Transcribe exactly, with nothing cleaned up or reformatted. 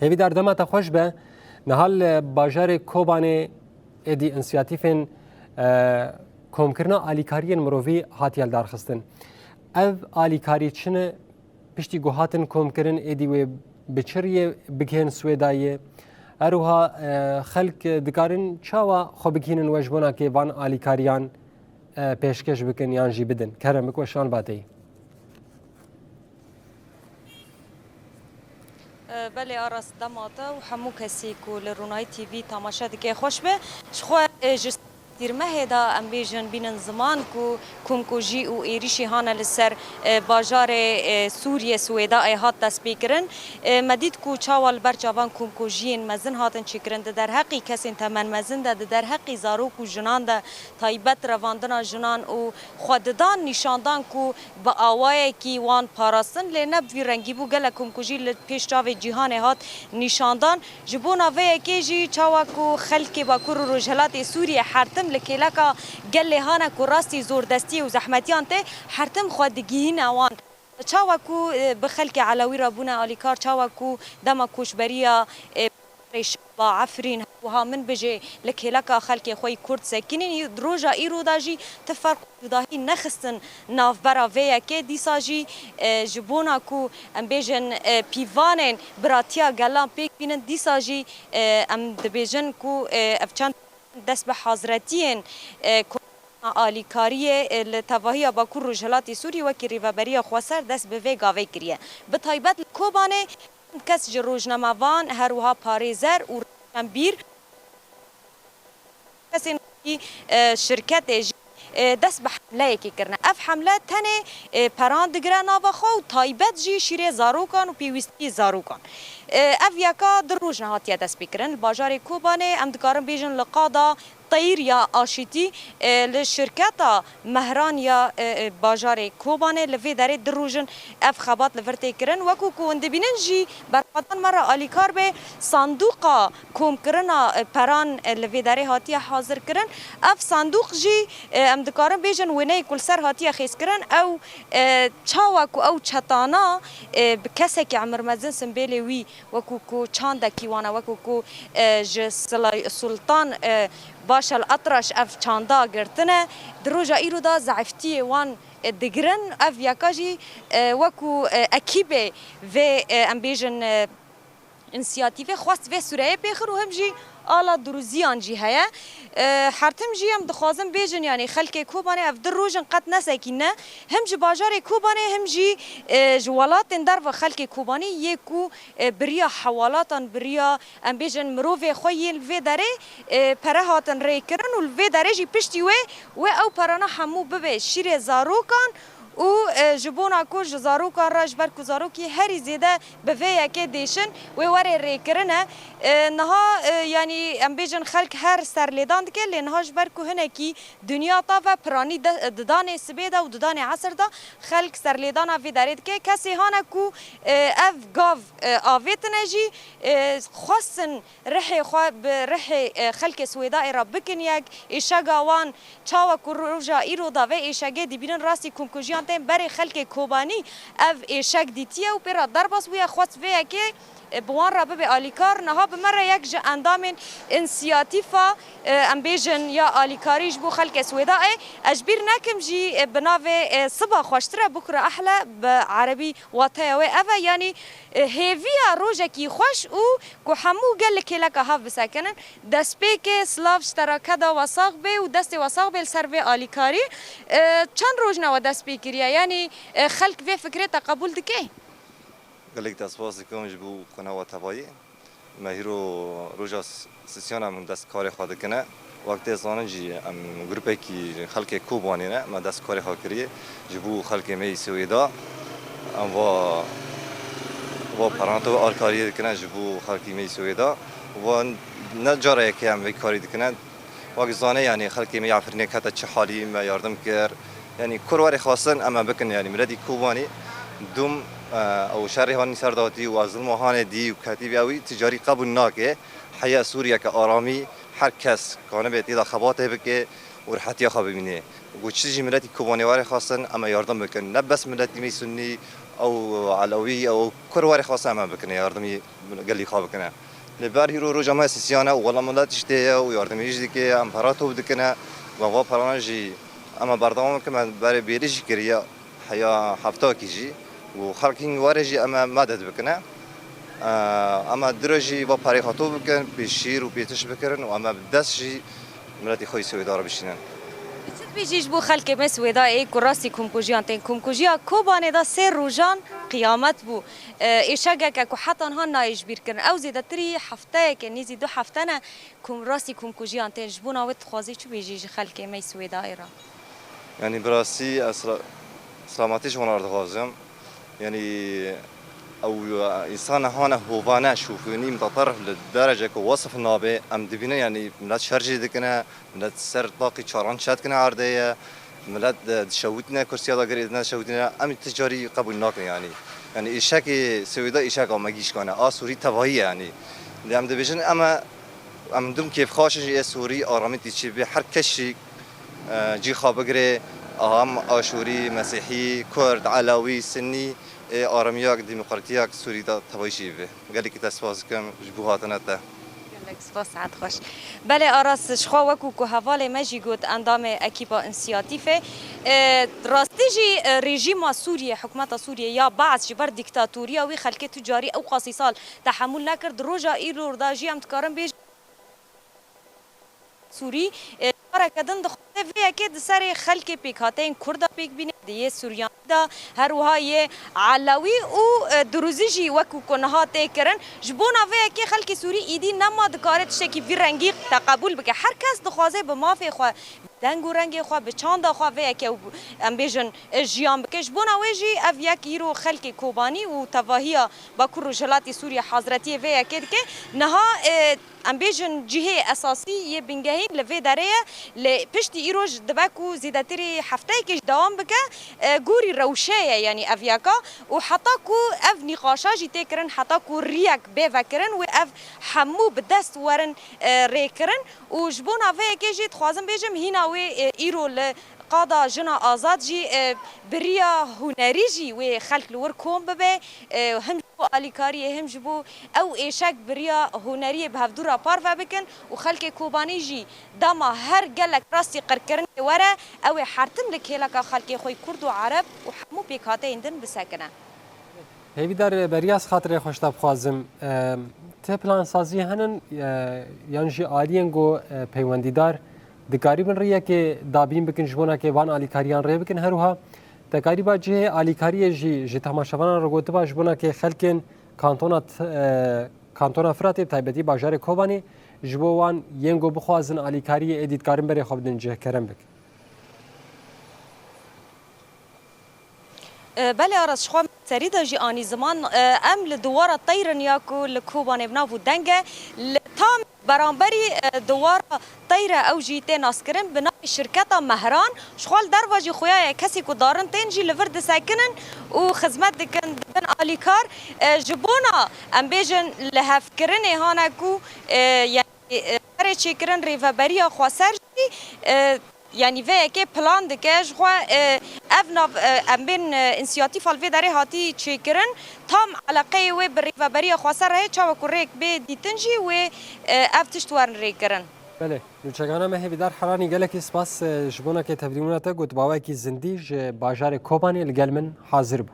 Hêvîdar, dema te xweş be. Niha li bajarê Kobanê êdî însiyatîfên, e, komkirina alîkariyên mirovî hatiye lidarxistin. Ev alîkarî çi ne? Piştî ku hatin komkirin, êdî wê bi çi riyê bigihên Swêdayê? Her wiha, e, xelk dikarin çawa xwe bigihînin we ji bona kê van alîkariyan, e, pêşkêş bikin yan jî bidin? Kerem bik weşan vateyî. Belê Aras, dema te û hemû kesî ku li Ronahî T V temaşe dike xweş be. Ji xwe, e, ji Tîrmehê de em bêjin bînin ziman ku komkujî û êrîşî hane li ser, e, bajarê, e, Sûriyê Swêdaê hat destpêkirin. E, me dît ku çawa li ber çavan komkujiyên mezin hatin çêkirin di derheqî kesên temenmezin de, di derheqî zarok û jinan de, taybet revandina jinan û xwe didan nîşandan ku bi awayekî wan parastin, lê ne bi vî rengî bû. Gelek komkujî li pêş çavê cîhanê hat nîşandan. Ji bona vê yekê jî çawa ku xelkê Bakur û Rojhilatê Sûriyê her tim li kêleka gelê hane ku rastî zordestiyê û zehmetiyan tê, her tim xwe digihîne wan. Çawa ku, e, bi xelkê Elewî re bûne alîkar, çawa ku dema koçberiya, e, Rêşeba, Efrîn, her wiha min bijê li kêleka xelkê xwe yî Kurd sekinîn, yî roja îro de jî ti ferq û cudahî nexistin navbera vê yekê. Dîsa jî, e, ji bona ku em bêjin, e, pîvanên biratiya gelan pêk bînin, dîsa jî, e, em dibêjin ku, e, ev çend dest bi hazretiyên, e, alîkariyê, e, li tevahiya Bakur Rojhilatê Sûrî wekî Rêveberiya Xweser dest bi vê gavê kiriye. Bi taybet li Kobanê çend kes ji rojnamevan, her wiha parêzer û rewşenbîr, kesên wekî, e, şirketê jî, e, dest bi hemleyekê kirine. Ev hemle tenê, e, peran digire nava xwe û taybet jî şîrê zarokan û pêwîstiyê zarokan. E, ev yeka du roj ne hatiye destpêkirin. Li bajarê Kobanê em dikarin bêjin li qada Teyr ya Aşîtî, e, li şirketa Mehran ya, e, e, bajarê Kobanê li vê derê du roj in ev xebat li vir tê kirin. Wekû ku hûn dibînin jî berxwedan me re alîkar be, sandûqa komkirina, e, peran, e, li vê derê hatiye hazirkirin. Ev sandûq jî, e, em dikarin bêjin wêneyê ku li ser hatiye xêzkirin, ew, e, çawa ku ew çetana, e, bi kesekî emir mezin simbêlê wî wekû ku çandekî wan e, wekû ku, e, ji Silay-, Sultan, e, Baş el Atraş ev çanda girtine, di roja îro de zeîftiyê wan, e, digirin. Ev yeka jî, e, wekû, e, ekîbê vê, e, em bêjin, e, însiyatîfê xwest vê sûreyê pêxir û him jî ala durûziyan jî heye. E, her tim jî em dixwazin bêjin, yanî xelkê Kobanê ev du roj in qet nesekîne. Him ji bajarê Kobanê him jî, e, ji welatên derve xelkê Kobanî yê ku, e, bi riya hewalatan, bi riya, em bêjin, mirovê xwe yên li vê derê, e, pere hatin rêkirin û li vê derê jî piştî wê, wê ew perana hemû bibe şîrê zarokan û, e, ji bona ku ji zarokan re, ji ber ku zarokî herî zêde bi vê yekê dêşin, wê were rêkirine. E, niha, e, yanî em bêjin xelk her serlêdan dike, lê niha ji ber ku hinekî dinya tave piranî de, didanê sibê de û didanê esir de xelk serlêdana vê derê dike. Kesê hane ku, e, ev gav, e, avêtine jî, e, xwestin rihê xwe bi rihê, e, xelkê Swêdayê re bikin yek, êşega wan çawa ku roja îro de vê êşegê dibînin rastî komkujiyan tên berê xelkê Kobanî ev êşeg dîtiye û pê re derbas bûye, xwest vê yekê, e, bi wan re bibe alîkar. Niha bi me re yek ji endamên însiyatîfa, e, em bêjin ya alîkarî ji bo xelkê Swêdayê, ez ji bîr nekim jî, e, bi navê, e, Siba Xweştir e, Bukre Ehle bi erebî wateya wê ev e, yanî, e, hêviya rojekî xweş û ku hemû gel li kêleka hev bisekinin. Destpêkê silav ji te re keda we sax bê û destê we sax bê li ser vê alîkarî. E, çend roj ne we dest pê kiriye, yanî, e, xelk vê fikrê te qebûl dike? Gelek te spas dikim ji bo qûna we tevayî. Me hîro roja s-, sisyan em dest karê xwe dikine. Wek tê zanin jî em grûpekî xelkê Kobanê ne, me dest karê xwe kiriye. Ji bo xelkê me yî Swêda em va, va peranto alkariyê dikine ji bo xelkê me yî Swêda. Va ne cara yekê em vê karî dikine. Wek zane, yanî xelkê me yî Efrînê kete çi halî, me yardim kir. Yanî kur werê xwestin em, em bikin, yanî miletî Kobanî dûm, e, ew şerê hanî ser datî û ev zilma hanê dî û ketî vê ew î ticarî qebûl nake. Heya Sûriyeke aramî, her kes kanibe tê de xebatê bike û rihetiya xwe bibîne. Ku çi jî miletî Kobanê werê xwestin em, em yardim bikin. Ne bes miletî me yî Sunnî, Ew elewî, ew kur warê xwest em bikine, yardimî gelî xwe bikine. Lê ber hîro roja me sisiyane û wela milet jî tê ye û yardimî jî dike, em para top dikine. Ve va parana jî em berdewam bikin, me berê bêrî jî kiriye heya heftakî jî û xelk hîn were jî em medet bikine. Em diro jî va parê xwe top bikin, pê şîr û pê tişt bikirin û em bi dest jî miletî xwe yî Swêda re bişînin. Çi dibêjî ji bo xelkê me Swêda ê ku rastî komkujiyan tên? Komkujiya Kobanê de sê rojan qiyamet bû. E, êşegeke ku heta niha nayê ji bîr kirin. Ew zêdetirî hefteyeke, nêzî du hefte ne ku rastî komkujiyan tên. Ji bona wê dixwazî çi bêjî ji xelkê me Swêdayê re? Yanî bi rastî ez sela-, selametî ji wan re dixwazim. Yanî ew, e, însan hane hovane, şûfûnî, mutaterif li derece ku wesif nabe, em dibînin, yanî milet şer jî dikine, milet ser taqî çaran çet dikine erdê ye, milet, e, dişewitine, kursiya dagirê dine dişewitine, em ti carî qebûl nakin yanî. Yanî êşekê Swêda êşeka me gîşkan e, a Sûrî tevahî ye yanî. Lê em dibêjin em e, em dûm kêfxweş in jî ê Sûrî aramî tê çê bê, her keşî, e, cî xwe bigirê, em Aşûrî, Mesîhî, Kurd, Elewî, Sinnî, ê aramiyak, demokratiyak Sûrî de tevayî jî be. Gelekî te spas dikim ji bo hatina te. Gelek spas, saet xweş. Belê Aras, ji xwe wekû ku hevalê me jî got, endamê ekîpa însiyatîfê. E, rastî jî, e, rejîma Sûriyê, hikûmeta Sûriyê ya Baas ji ber dîktatoriya wî xelkê tu carî ew qasî sal tehemûl nekir. Di roja îro de jî em dikarin bêjin, Sûrî, e, careke din dixwaze vê yekê di serê xelkê pêkhateyên Kurda pêk bîne, di yê Suryanî de, her wiha yê Elewî û, e, Duruzî jî wekû ku niha tê kirin. Ji bona vê yekê xelkê Sûrî îdî nema dikare tiştekî vî rengî te qebûl bike. Her kes dixwaze bi mafê xwe, bi deng û rengê xwe, bi çanda xwe vê yekê û, em bêjin, e, jiyan bike. Ji bona wê jî ev yek îro xelkê Kobanî û tevahiya Bakur Rojhilatê Sûriyê hazretiyê vê yekê dike. Niha, e, em bêjin cihê esasî yê bingehîn li vê derê ye, lê piştî îroj dibe ku zêdetirî hefteyekê jî dewam bike, e, gorî rewşê ye, yanî ev yeka û heta ku ev nîqaşa jî tê kirin, heta ku riyek bê vekirin wê ev hemû bi dest werin, e, rêkirin û ji bona vê yekê jî dixwazim bêjim hîna wê, e, îro li qada jina azad jî, e, bi riya hunerî jî wê xelk li wir kom bibe, e, him ji bo alîkariyê, him ji bo ew êşek bi riya huneriyê bi hevdû re parve bikin û xelkê Kobanî jî dema her gelek rastî qirkirinê were, ew ê hertim li kêleka xelkê xwe yî Kurd û Ereb û hemû pêkhateyên din bisekine. Hêvîdar, beriya ez xatirê xwe ji te bixwazim. E, ti plansazî henin, e, yan jî aliyên ku, e, peywendîdar dikarîbin rêyekê dabîn bikin ji bona ke van alîkariyan rê bikin. Her wiha te karîba cihê alîkariyê jî ji temaşevanan re gotiba ji bona ke xelkên kantona T-, e, kantona Firatê, bi taybetî bajarê Kobanê, ji bo wan yên ku bixwazin alîkariyê êdî dikarin berê xwe bidin cih, kerem bik. E, belê Aras, ji xwe serî de jî anî ziman, e, em li dewara teyrin ya ku li Kobanê bi nav û deng e, li tam beramberî, e, dewara teyre ew jî tê naskirin bi navê şirketa Mehran. Ji xwe li derva jî xuya ye, kesê ku darin tên jî li vir disekinin û xizmet dikin, dibin alîkar. E, ji bona, em bêjin, lihevkirinê hane ku, e, yanî, e, berê çêkirin rêveberiya xweser jî, e, Yanî vê yekê plan dike, ji xwe, e, ev nav, e, em bên, e, însiyatîfa li vê derê hatî çêkirin, tam eleqeyê wê bi rêveberiya xweser re heye, çawa ku rêk bê dîtin jî wê, e, ev tişt werin rêkirin. Belê, nûçegana me Hêvîdar Heranî, gelekî spas, e, ji bona ke tevdîmûna te got, bawekî zindî ji bajarê Kobanê li gel min hazir bû.